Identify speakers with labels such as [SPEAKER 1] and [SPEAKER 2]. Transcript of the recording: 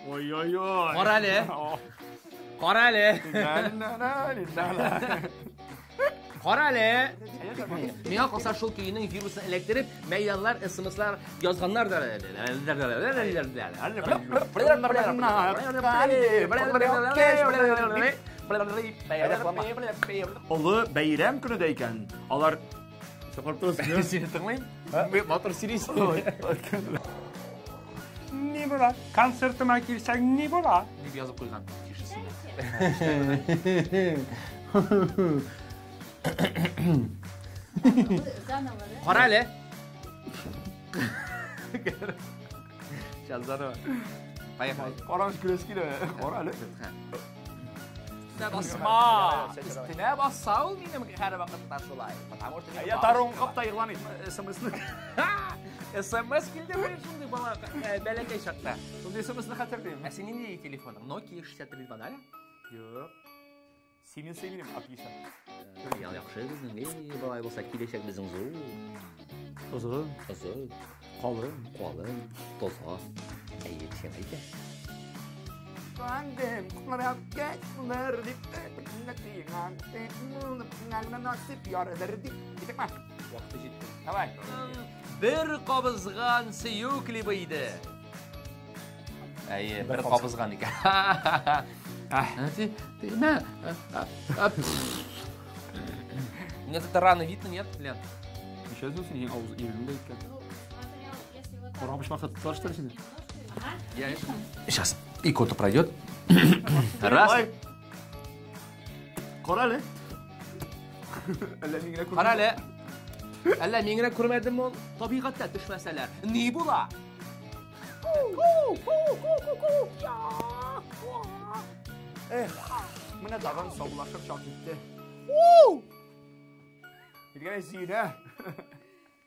[SPEAKER 1] Ой-ой-ой.
[SPEAKER 2] Кара әле. Кара әле. Кара әле. Миңа калса, шул көйнең вирусын эләктереп, мәйданлар, СМСлар язганнар да.
[SPEAKER 1] Олы бәйрәм көне дә икән. Алар Сакалып торасың.
[SPEAKER 2] Сине тыңлыйм. Матур сөйлисең.
[SPEAKER 3] Ни була? Концертыма килсәң, ни була?
[SPEAKER 2] Дип язып куйган кешесенә.
[SPEAKER 4] Заново, да?
[SPEAKER 2] Кара әле. Сейчас заново. Поехали.
[SPEAKER 1] Караңыз, көләсе килә. Кара әле.
[SPEAKER 2] Өстенә басма. Өстенә баса ул минем һәрвакытта шулай. Потому что
[SPEAKER 1] Я тарон капта игълан ит. СМСны.
[SPEAKER 2] СМС килде бер шундый бала бәләкәй чакта.
[SPEAKER 1] Шундый СМСны хәтерлим.
[SPEAKER 2] Ә син нинди телефоның? Nokia 6320?
[SPEAKER 1] Юк. Синең сеңлем отлично.
[SPEAKER 2] Я яхшы безнең. Эй, болай булса киләчәк безнең зур.
[SPEAKER 1] Озын,
[SPEAKER 2] Озын,
[SPEAKER 1] калын.
[SPEAKER 2] калын, таза. Әйе, син әйтә. Вакыты җитте.
[SPEAKER 1] Давай.
[SPEAKER 2] Бер кабызган сөю клибы иде. Әйе, бер кабызган икән. Ты, на. Мне тут рано видно, нет, Лен?
[SPEAKER 1] Ничә сүз синең авыз иреңдә икән.
[SPEAKER 4] Ну, смотря, если вот так
[SPEAKER 1] Караңгы почмакта тотар что ли сине?
[SPEAKER 4] немножко, а?
[SPEAKER 2] Я Сейчас икота пройдет. Раз.
[SPEAKER 1] Кара әле. Әллә мин генә күрмәдем.
[SPEAKER 2] Кара әле. Әллә мин генә күрмәдемме ул? Табигатьтә төшмәсәләр, ни була?
[SPEAKER 1] Эх, менә тагын саубуллашыр чак җитте. Килгән Зина.